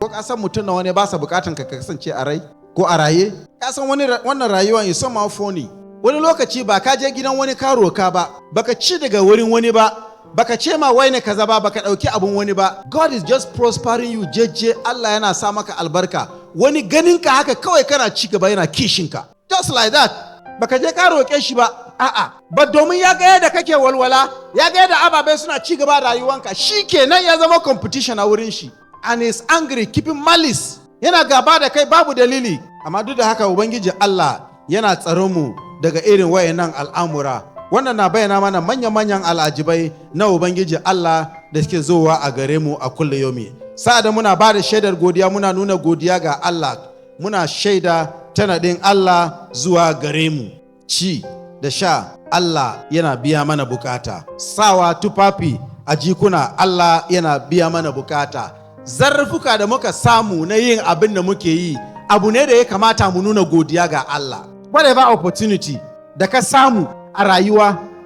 Ko ka san mutum na wani ba sa bukatan ka kasance a rai ko a raye? Ka san wani wannan rayuwan is somehow funny. Wani lokaci ba ka je gidan wani ka roka ba, baka ci daga wurin wani ba, baka ce ma wai ne kaza ba, baka dauki abun wani ba. God is just prospering you jeje. Allah yana sa maka albarka. Wani ganin ka haka kawai kana ci gaba, yana kishin ka. Just like that. Baka je ka roke shi ba, a'a, ba domin ya ga yadda kake walwala, ya ga yadda ababai suna ci gaba rayuwanka, shi kenan ya zama competition a wurin shi, and is angry, keeping malice, yana gaba da kai babu dalili. Amma duk da haka, Ubangiji Allah yana tsaron mu daga irin wayannan al'amura. Wannan na bayyana mana manya-manyan al'ajibai na Ubangiji Allah da suke zowa a gare mu a kulle yomi. Sa'ad da muna ba da shaidar godiya, muna nuna godiya ga Allah, muna shaida tanadin Allah zuwa gare mu. Ci da sha, Allah yana biya mana bukata. Sawa tufafi a jikuna, Allah yana biya mana bukata. Zarrafuka da muka samu na yin abin da muke yi, abu ne da ya kamata mu nuna godiya ga Allah. Whatever opportunity da ka samu a rayuwa.